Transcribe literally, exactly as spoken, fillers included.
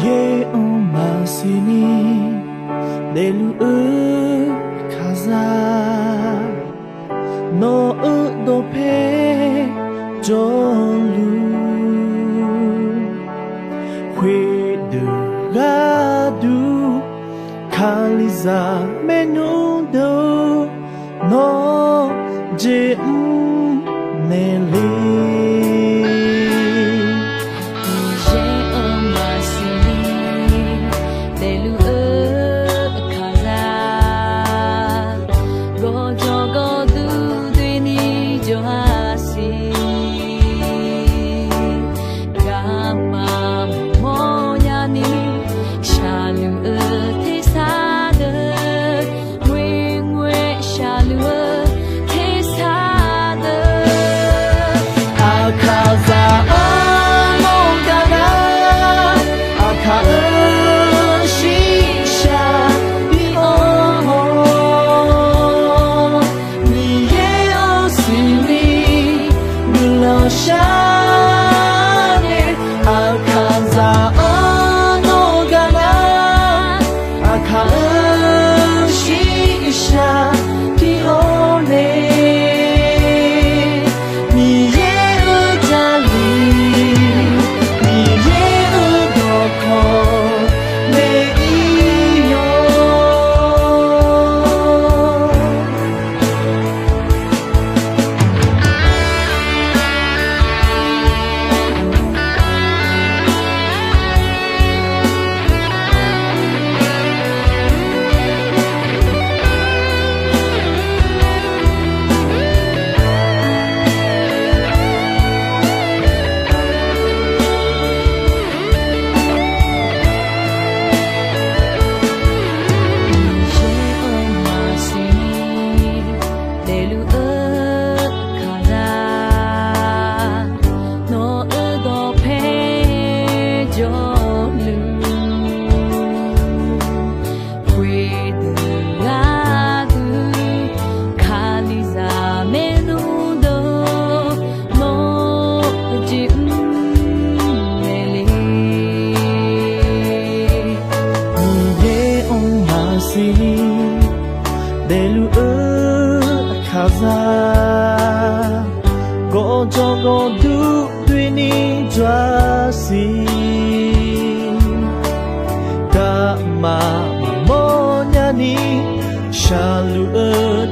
Miqyaer-anr maqsiq ni daefluf-eu kaqzaq, nawq-euq dawqpae jawrluf, khoerdeuq gharduq kalizaq maernmr deuq-or, nawr jeq mrnaeq le. Miqyaer-anr maqsiq ni daefluf-eu kaqzaq, gawqjawq gawqduq doeni jawr-a siq. Garma mawrnya ni shaqluf-eu tersar deuq, ngoerngoer shaqluf-eu tersar deuq, aqkaqzaq-anr nawr gar nar, aqkaq-euq shirshaq bi-anr haw. Miqyaer-anr siqni guiqlanq sharnae, aqkaqzaq-anr nawr gar nar, aqkaq-euq shirshaq bi-anr nae, Miqyaer-euq Jarlif, Miqyaer-euq dawqkawq nae ir-awr. Miqyaer-anr maqsiq ni daefluf-eu kaqzaq, nawq-euq dawqpae jawrluf, khoerdeuq gharduq kalizaq maernmr deuq, nawr jeq mrnaeq le. Miqyaer-anr maqsiq ni daefluf-eu kaqzaq, gawqjawq gawqduq doeni jawr-a siq. Garma maqmawr nyani shaqluf-eu